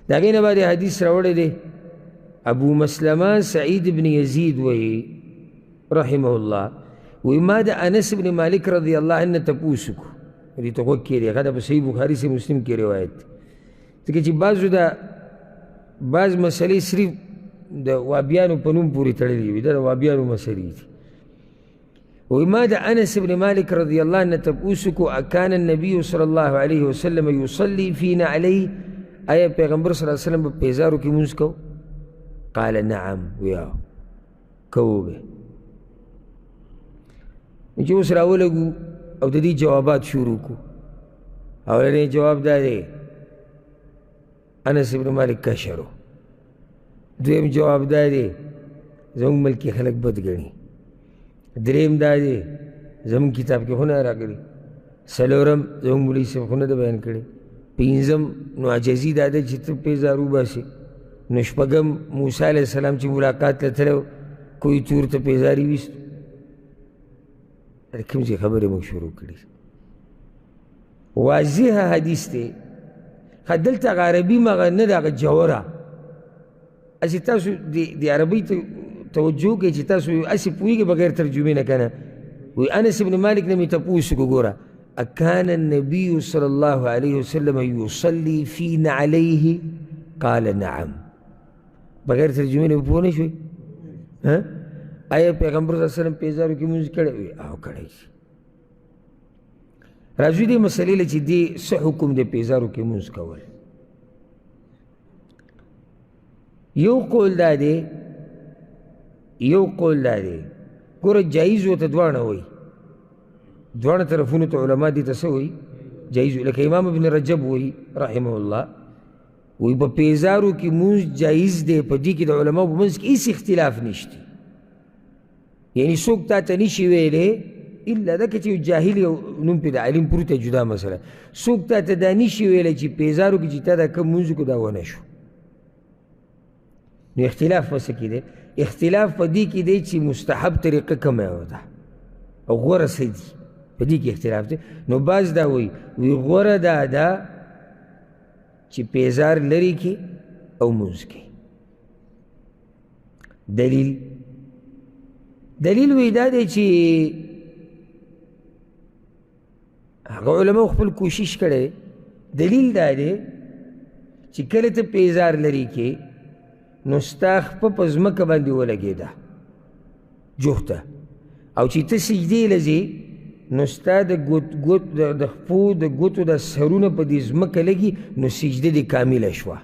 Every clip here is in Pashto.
د هغې نه بعد حدیث راوړی دی ابو مسلمه سعید بن یزید وایي رحمه الله، وایي ما د انس بن مالک رضی الله عنه تپوس وکړو. دې ته غوږ کښېږدئ، هغه د په صحیح بخاري صحیح مسلم کې روایت دی. ځکه چې بعضو دا بعض مسلې صرف د وابیانو په نوم پورې تړلې وي، دا د وابیانو مسلې دي. وایي ما د انس بن مالک رضی الله عنه تپوس وکړو، اکان النبي صلی الله علیه وسلم یصلي فینا علیه، آیا پیغمبر صلی الله علیه وسلم په پیزارو کې مونځ کو؟ قال نعم، ویا کوو به. نو چې اوس راولګو او د دې جوابات شروع کړو، اولنی جواب دا دی انس ابن مالک کشرو، دویم جواب دا دی زموږ ملک کې خلک بد ګڼي، دریم دا دی زموږ کتاب کې خو نه راغلي، څلورم زموږ مولوي صاحب خو نه ده بیان کړې، پنځم نو عاجزي دا ده چې ته پیزار وباسې، نو شپږم موسی علیه السلام چې ملاقات ته تللی کوی تور ته پیزار یې ویست. کوم ځای خبرې موږ شروع کړي؟ واضح حدیث دی. ښه دلته هغه عربي مغه نه ده، هغه جوره. هسې تاسو د عربۍ ته توجه کړئ چې تاسو هسې پوهېږئ بغیر ترجمې نه که نه. وایي انس بن مالک نه مې تپوس وکړو، ګوره اکان النبي صلی الله علیه وسلم یصلي فی نعلیه؟ قال نعم. بغیر ترجمې نه پوه نه شوئ؟ آیا پیغمبر صلی الله علیه وسلم پیزارو کې مونځ کړی؟ وایي او کړی. راځو دې مسلې له چې دې څه حکم دی پیزارو کې مونځ کول. یو قول دا دی، یو قول دا دی، ګوره جایز ورته دواړه وایي، دواړه طرفونو ته علما دې ته څه وایي؟ جایز. لکه امام ابن رجب وایي رحمه الله، وایي په پیزارو کې مونځ جایز دی، په دې کې د علماو په منځ کې هېڅ اختلاف نشته. یعنی څوک تا ته نشي ویلی الا دا که چې یو جاهل یو نوم پرې د عالم پورته جدا مسله، څوک تا ته دا نشي ویلی چې پیزارو کې چې تا دا کوم مونځ وکړو دا ونه شو. نو اختلاف په څه کې دی؟ اختلاف په دې کې دی چې مستحب طریقه کومه ده او غوره څه دي، په دې کې اختلاف دی. نو بعض دا وایي، وایي غوره دا ده چې پیزار لرې کړي او مونځ کوي. دلیل، دلیل وی دا دی چې هغه علماو خپل کوشش کړی. دلیل دا دی چې کله ته پیزار لرې کې نو ستا خپه په ځمکه باندې ولګېده جوخته، او چې ته سجدې له ځې نو ستا د ګوت ګوت د خپو د ګوتو د سرونه په دې ځمکه لګي، نو سجده دې کامله شوه.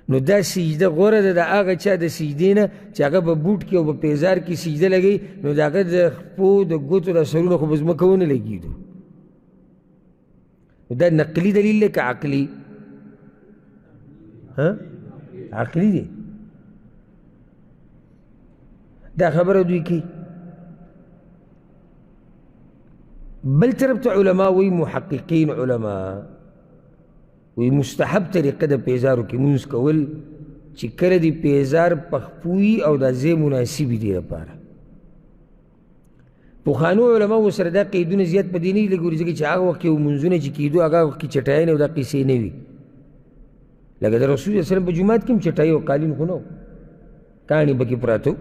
نو دا سجده غوره ده د هغه چا د سجدې نه چې هغه په بوټ کې او په پیزار کې سجده لګوي، نو د هغه د خپو د ګوتو د سرونه خو په ځمکه ونه لګېدو. دا نقلي دلیل دی که عقلي؟ ها عقلي دی. دا خبره دوی کوي. بل طرف ته علما وایي، محققین علما وایي مستحب طریقه د پیزارو کې مونځ کول چې کله دې پیزار په خپو وي او دا ځای مناسب وي دې لپاره. پخوانو علماو سره دا قیدونه زیات په دې نه دي لګولي، ځکه چې هغه وخت کې مونځونه چې کېدو هغه وخت کې چټایانې او دا قصې نه وي. لکه د رسول الله صلی الله علیه وسلم په جومات کې هم چټایي او قالین خو نه و، کاڼي پکې پراته وو،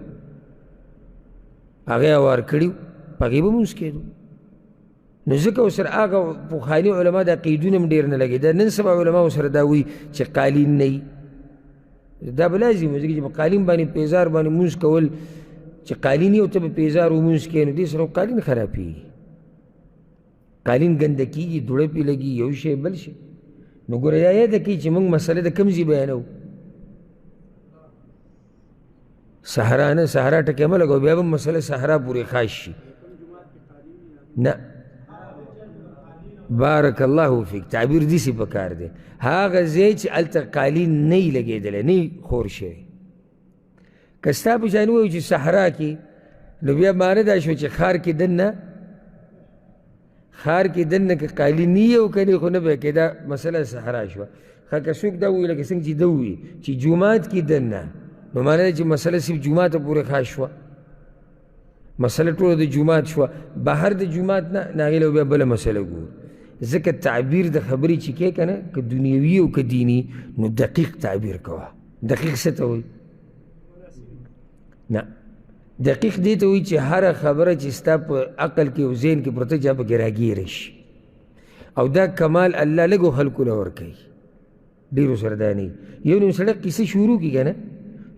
هغه یې هوار کړي وو، په هغې به مونځ کېدو. نو ځکه ورسره هغه پخواني علما دا قیدونه هم ډېر نه لګېده. نن سبا علما ورسره دا وایي چې قالین نه وي، دا به لازم وي، ځکه چې په قالین باندې پیزار باندې مونځ کول چې قالین یې او ته په پیزار ومونځ کوې، نو دې سره قالین خرابېږي، قالین ګنده کېږي، دوړه پرې لګي، یو شی بل شی. نو ګوره دا یاده کړئ چې موږ مسله د کوم ځای بیانوو؟ صحرا نه، صحرا ټکی مه لګوه، بیا به مسله صحرا پورې خاص شي. نه، بارک الله فیک، تعبیر داسې پکار دی، هغه ځای چې هلته قالین نه وي لګېدلی، نه وي خور شوی. که ستا په شان ووایو چې صحرا کې، نو بیا معنی دا شو چې ښار کې دننه، ښار کې دننه که قالین نه وي او که نه، خو نه به کې، دا مسله صحرا شوه. ښه که څوک دا ووایي لکه څنګه چې ده ووایي چې جومات کې دننه، نو معنی دا چې مسله صرف جوماته پورې خاص شوه، مسله ټوله د جومات شوه، بهر د جومات نه، نو هغې له بیا بله مسله ګورو. ځکه تعبیر د خبرې چې کې که نه، که دنیوي او که دیني، نو دقیق تعبیر کوه. دقیق څه ته وایي؟ نه، دقیق دې ته وایي چې هره خبره چې ستا په عقل کې او ذهن کې پرته چې هغه پکې راګیره شي. او دا کمال الله لږو خلکو له ورکوي، ډېرو سره دا نه وي. یو نیم سړی قصه شروع کړي که نه،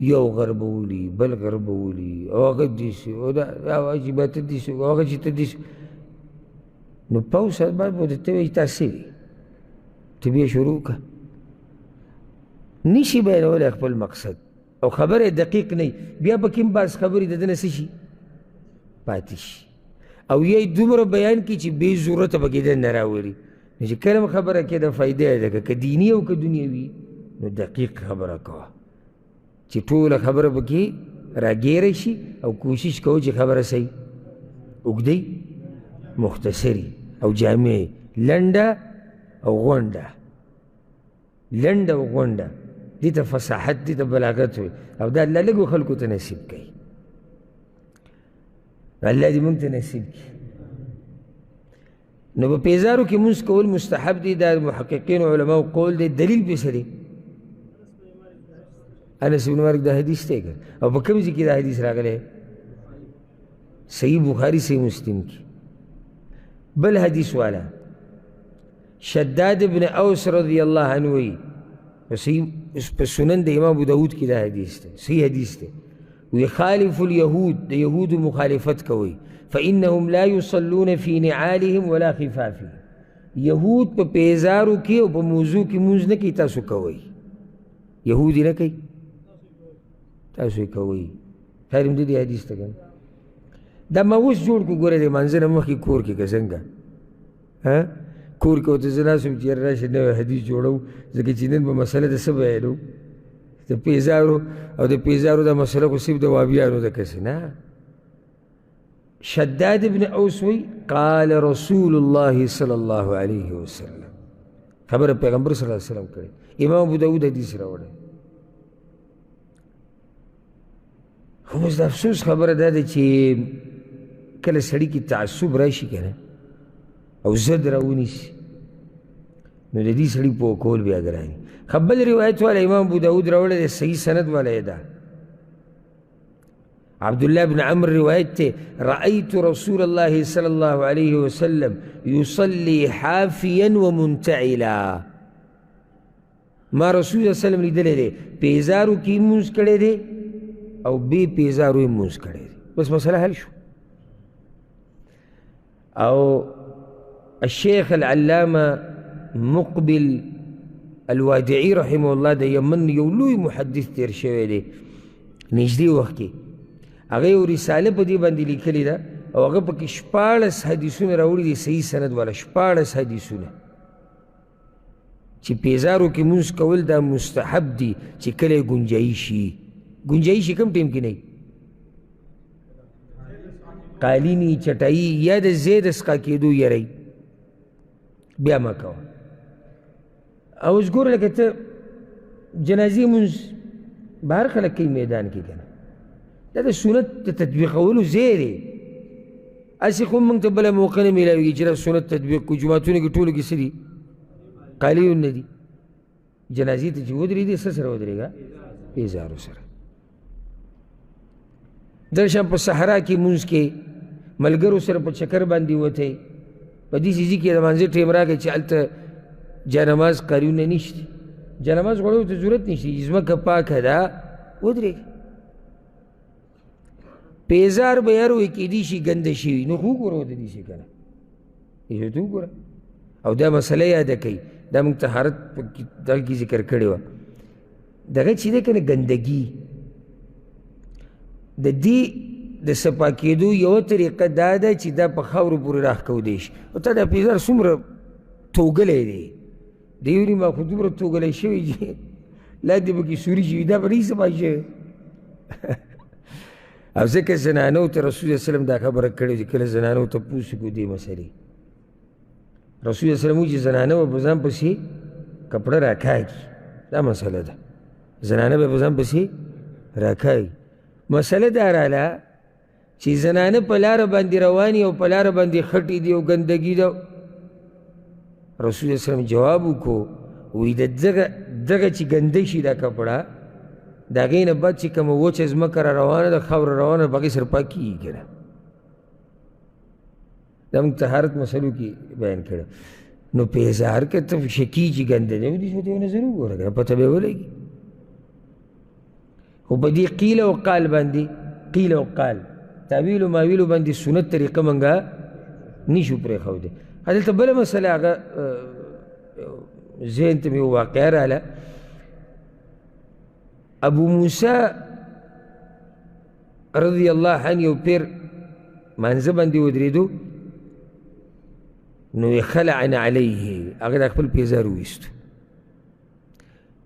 یو غر به ولي، بل غر به ولي، او هغه داسې، او دا عجیبه ته داسې، او هغه چې ته داسې، نو پوه ساعت بعد به ورته وایي تا څه وي، ته بیا شروع کړه. نشي بیانولی خپل مقصد او خبره یې دقیق نه وي، بیا پکې هم بعض خبرې د ده نه څه شي پاتې شي، او یا یې دومره بیان کړي چې بې ضرورته پکې دننه راولي. نو چې کله هم خبره کې د فایده یې ده، که دیني او که دنیوي، نو دقیق خبره کوه چې ټوله خبره پکې راګیره شي، او کوشش کوه چې خبره صحیح اوږدی، مختصري او جامع، لنډه او غونډه، لنډه او غونډه. دې ته فصاحت، دې ته بلاغت وایي، او دا الله لږو خلکو ته نصیب کوي. الله دې موږ ته نصیب کړي. نو په پیزارو کې مونځ کول مستحب دی، دا محققین علماو قول دی. دلیل پې څه دی؟ انس بن مالک دا حدیث دی که، او په کوم ځای کې دا حدیث راغلی؟ صحیح بخاري، صحیح مسلم کې. بل حدیث والا شداد بن اوس رضی الله عنه وایي، په سنن د امام ابو داود کې دا حدیث دی، صحیح حدیث دی، ويخالف اليهود، د یهودو مخالفت کوي، فإنهم لا يصلون في نعالهم ولا خفافهم. یهود په پیزارو کې او په موزو کې مونځ نه کوي، تاسو کوئ. یهود یې نه کوي، تاسو یې کوئ. خیر هم د دې حدیث ته که دا ما اوس جوړ کړو، ګوره د لمانځه نه مخکې کور کې که څنګه، کور کې ورته زه ناست وم چې یاره راشه نوی حدیث جوړوو، ځکه چې نن به مسله د څه بیانوو، د پیزارو، او د پیزارو دا مسله خو صرف د وابیانو ده که څه نه. شداد بن اوس وی قال رسول الله صلی الله علیه وسلم، خبره پیغمبر صلی الله علیه وسلم کړې. امام ابو داود حدیث راوړی. خو اوس د افسوس خبره دا ده چې کله سړي کې تعصب راشي که نه او زد راونیسي، نو د دې سړي پوه کول بیا ګران وي. ښه، بل روایت والا امام ابو داود راوړی دی، صحیح سند والا یې ده. عبد الله بن عمرو روایت ته، رأيت رسول الله صلى الله عليه وسلم يصلي حافيا ومنتعلا. ما رسول الله صلی الله علیه وسلم لیدلی دی پیزارو کې یې لمونځ کړی دی او بې پیزارو یې لمونځ کړی دی. بس مسله حل شو. او الشیخ العلامه مقبل الوادعي رحمه الله د یمن یو لوی محدث تیر شوی دی نږدې وخت کې، هغه یو رساله په دې باندې لیکلې ده، او هغه پکې 16 حدیثونه راوړي دي، صحیح سند والا 16 حدیثونه چې پیزارو کې مونځ کول دا مستحب دي چې کله یې ګنجایي شي. ګنجایي شي کوم ټایم کې نه، قالیني، چټایي یا د ځای د سقا کېدو یری بیا مه کوه. او اوس ګوره لکه ته جنازې مونځ بهر خلک کوي میدان کې که نه، دا د سنت د تطبیقولو ځای دی. هسې خو موږ ته بله موقع نه میلاویږي چې دا سنت تطبیق کړو. جوماتونو کې ټولو کې څه دي؟ قالیونه دي. جنازې ته چې ودرېدې څه سره ودرېږه؟ پیزارو سره. دغه شان په صحرا کې مونځ کې ملګرو سره په چکر باندې وتی، په دې ځای کې د لمانځه ټایم راغی چې هلته جانماز قاریونه نشته، جانماز غوړو ته ضرورت نشته، ځمکه پاکه ده، ودرېږه. پیزار به یار وایي کېدی شي ګنده شوي، نو خو وګوره ورته داسې که نه، داسې ورته وګوره. او دا مسله یاده کوي، دا موږ طهارت په دغه کې ذکر کړې وه. دغه چې دی که نه ګندګي، د دې د صفا کېدو یوه طریقه دا ده چې دا په خاورو پورې راښکودی شي. او تا دا پیزار څومره توږلی دی، د یو نیمه خو دومره توږلی شوی چې لاندې پکې سوري شوي، دا به نه صفا شوی. او ځکه زنانو ته رسول الله وسلم دا خبره کړې چې کله زنانو ته پوس وکړو دې مسئلې، رسول الله وسلم وایي چې زنانه به په ځان پسې کپړه راکاږي. دا مسئله ده، زنانه به په ځان پسې راکاږي. مسئله دا راله چې زنانه په لاره باندې رواني او په لاره باندې خټې دي او ګندګي ده، رسول الله وسلم جواب وکړو، وایي د دغه چې ګنده شي دا کپړه، د هغې نه بعد چې کومه وچه ځمکه را روانه ده، خاوره روانه ده، په هغې سره پاک کېږي که نه. دا موږ طهارت مسلو کې بیان کړی. نو پیزار که ته شکي چې ګنده دی، دې ته یو نظر وګوره که نه، پته به یې ولګي. خو په دې قیل او قال باندې، قیل او قال، تاویل او ماویلو باندې سنت طریقه مونږه نشو پرېښودی. دلته بله مسله هغه ذهن ته مې یو واقعه راله. ابو موسی رضی الله عنه یو پیر مانځه باندې ودرېدو، نو یې خلع علیه، هغه د خپل پیزار وویستو.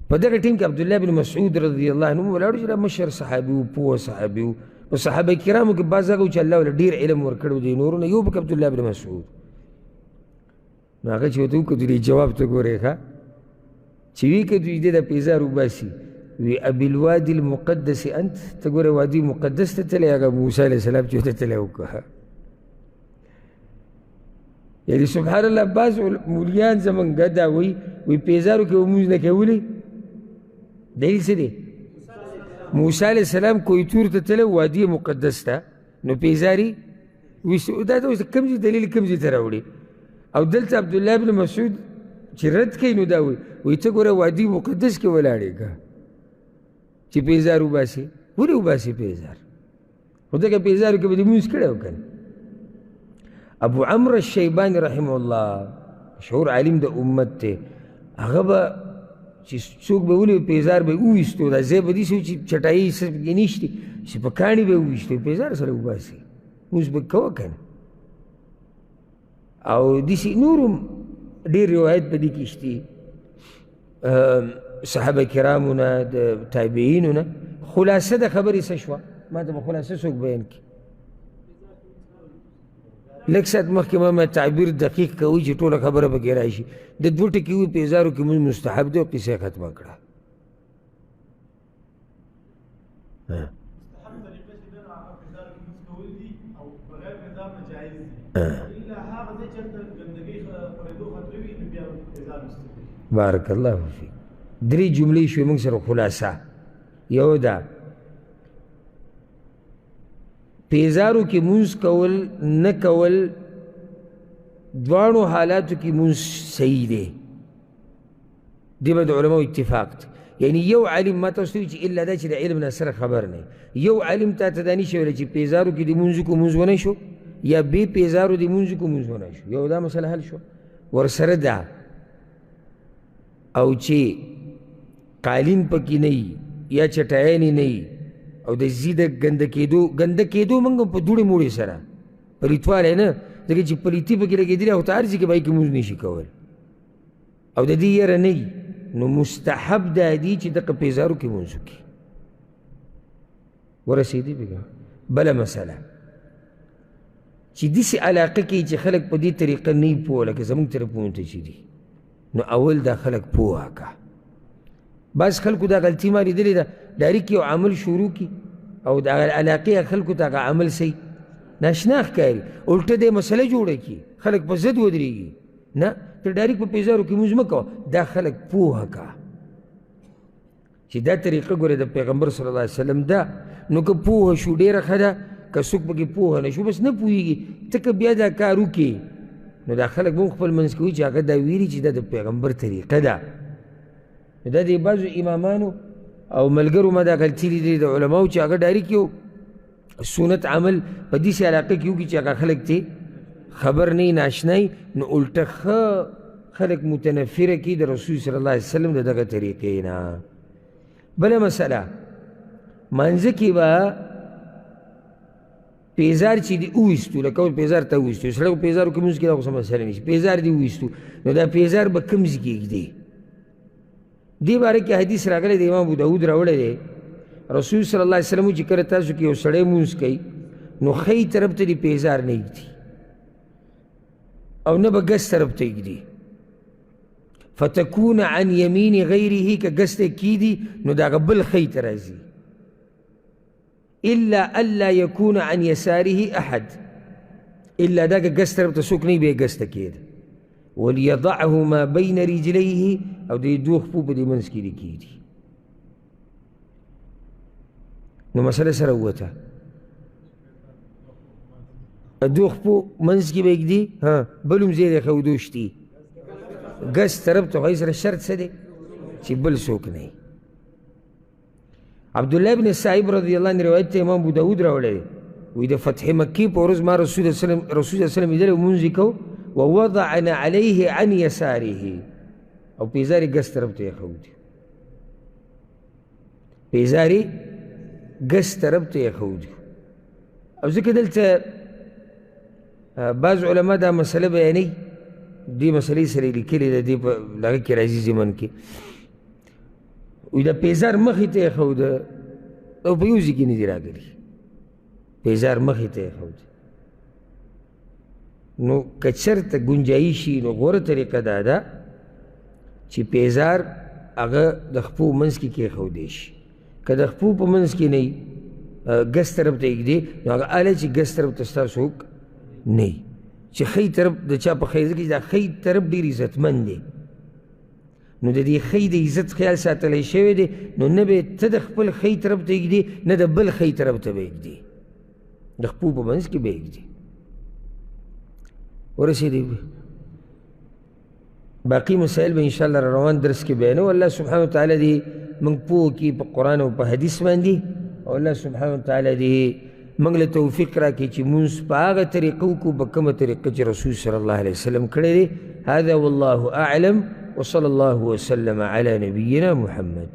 په دغه ټیم کې عبدالله بن مسعود رضی الله عنه ولاړ چې دا مشر صحابي و، پوه صحابي و. په صحابه کرامو کې بعض هغه چې الله ورله ډېر علم ورکړی و، دی نورو نه یو پکې عبدالله بن مسعود. نو هغه چې ورته وکتل، دې جواب ته ګورې ښه، چې ویې کتل چې دی دا پیزار وباسي، وی ابي الوادي المقدس انت، ته ګوره وادي مقدس ته تللی، هغه موسی علیه السلام چې ورته تللی وکړه. یعنی سبحان الله، بعض مولیان زمونږ دا وایي، وایي پیزارو کې به مونځ نه کوي. ولې؟ دلیل څه دی؟ موسی علیه السلام کوه طور ته تللی، وادي مقدس ته، نو پیزاري ویستو. دا ته اوس کوم ځای دلیل کوم ځای ته راوړي؟ او دلته عبدالله بن مسعود چې رد کوي، نو دا وایي، وایي ته ګوره وادي مقدس کې ولاړې که چې پیزار وباسي. ولې وباسي پیزار؟ خو دغه پیزارو کې به دې مونځ کړی و که نه؟ ابو عمرو الشیباني رحمه الله، مشهور عالم د امت دی، هغه به چې څوک به ولي پیزار به یې وویستو، دا ځای به داسې و چې چټایي څه پکې نشتي، چې په کاڼي به یې وویستو، پیزار سره وباسي، مونځ به کوه که نه. او داسې نور هم ډېر روایت په دې کې شتي، صحابه کرامو نه، د تابعینو نه. خلاصه د خبرې څه شوه؟ ما ته به خلاصه څوک بیان کړي؟ لږ ساعت مخکې ما تعبیر دقیق کوي چې ټوله خبره پکې راشي. د دوه ټکي وي، پیزارو کې مونځ مستحب دی او قصه یې ختمه کړه. بارک الله فیک. درې جملې شوې موږ سره خلاصه. یو دا پیزارو کې مونځ کول نه کول دواړو حالاتو کې مونځ صحیح دی، دې به د علماو اتفاق دی. یعنی یو عالم ما تاسو ته وایي چې الا دا چې د علم نه سره خبر نه، یو عالم تا ته دا نشي ویلی چې پیزارو کې دې مونځ وکړو مونځ ونه شو، یا بې پیزارو دې مونځ وکړو مونځ ونه شو. یو دا مسله حل شوه ورسره دا. او چې قالین پکې نه وي یا چټایانې نه وي او د ځي د ګنده کېدو، ګنده کېدو موږ په دوړې موړې سره پلیتوالی نه، ځکه چې پلیتي پکې لګېدلې او ته هر ځای کې به یې کې مونځ نشي کولی او د دې یره نه وي، نو مستحب دا دی چې دغه پیزارو کې مونځ وکړي. ورسېدې پکې. بله مسله چې داسې علاقه کې چې خلک په دې طریقه نه وي پوه، لکه زموږ طرفونو ته چې دي، نو اول دا خلک پوهه که. بعض خلکو دا غلطي ما لیدلې ده، ډایرک یو عمل شروع کړي او د هغه علاقې خلکو ته هغه عمل صحیح ناشنا ښکاري، الټه دی مسله جوړه کړي، خلک په ضد ودرېږي. نه، ته ډایرک په پیزارو کې مونځ مه کوه، دا خلک پوهه که چې دا طریقه ګوره د پیغمبر صلی الله علیه وسلم ده. نو که پوهه شو ډېره ښه ده، که څوک پکې پوهه نه شو بس نه پوهېږي، ته که بیا دا کار وکړې نو دا خلک به هم خپل منځ کې وایي چې هغه دا ویلي چې دا د پیغمبر طریقه ده. نو دا د بعضو امامانو او ملګرو ما دا غلطي لیدلې د علماو چې هغه ډایرک یو سنت عمل په داسې علاقه کې وکړي چې هغه خلک ترې خبر نه وي، ناشنا وي، نو الټه ښه خلک متنفره کړي د رسول صلی الله علیه وسلم د دغه طریقې نه. بله مسله، مانځه کې به پیزار چې دې وویستو، لکه اوس پیزار ته وویستو، سړی خو پیزارو کې مونځ کوي، دا خو څه مسله نشي، پیزار دې وویستو، نو دا پیزار به کوم ځای کې ږدي؟ دې باره کې حدیث راغلی دی، امام ابوداود راوړی دی، رسول صلی الله علیه وسلم چې کله تاسو کې یو سړی مونځ کوي نو ښی طرف ته دې پیزار نه ږدي او نه به ګس طرف ته ږدي، فتکون عن یمین غیره، که ګس ته کیدي نو د هغه بل ښی ته راځي، الا الا یکون عن یساره احد، الا دا که ګس طرف ته څوک نه وي بیا یې ګس ته کېده. وليضعهما بين رجليه او د دوو خپو په دې منځ کې دې کېږدي. نو مسله سره ووته، دوو خپو منځ کې به یې ږدي، ها بل هم ځای دی ښودو شتي ګس طرف ته، خو یې سره شرط څه دی چې بل څوک نه وي. عبدالله بن صاحب رضی الله عنه روایت ته امام ابو داود راوړی دی، وایي د فتح مکې په ورځ ما رسول الله صلی لیدلی لمونځ یې کوو، ووضعنا علیه عن یساره، او پیزار یې ګس طرف ته ایښودي، پیزار یې ګس طرف ته ایښودي. او ځکه دلته بعض علما دا مسله بیانوي، دې مسلې سره یې لیکلې ده، دې په دغه کې راځي ضمن کې، وایي د پیزار مخې ته ایښوده، او په یو ځای کې نه دي راغلي، پیزار مخې ته ایښوده. نو که چېرته ګنجایي شي نو غوره طریقه دا ده چې پیزار هغه د خپو منځ کې کېښودی شي. که د خپو په منځ کې نه وي، ګس طرف ته ږدي، نو هغه اله چې ګس طرف ته ستا څوک نه وي، چې ښی طرف د چا په ښی، ځکه چې دا ښی طرف ډېر عزتمند دی، نو د دې ښی د عزت خیال ساتلی شوی دی، نو نه به ته د خپل ښی طرف ته ږدي، نه د بل ښی طرف ته به ږدي، د خپو په منځ کې به ږدي. ورسېدې؟ باقي مسائل به انشاءالله روان درس کې بیانوو. الله سبحانه وتعالی دې موږ پوه کړي په قرآن او په حدیث باندې، او الله سبحانه وتعالی دې موږ له توفیق راکړي چې مونځ په هغه طریقه وکړو په کومه طریقه چې رسول صلی الله علیه وسلم کړی دی. هذا والله أعلم، وصلى الله وسلم على نبينا محمد.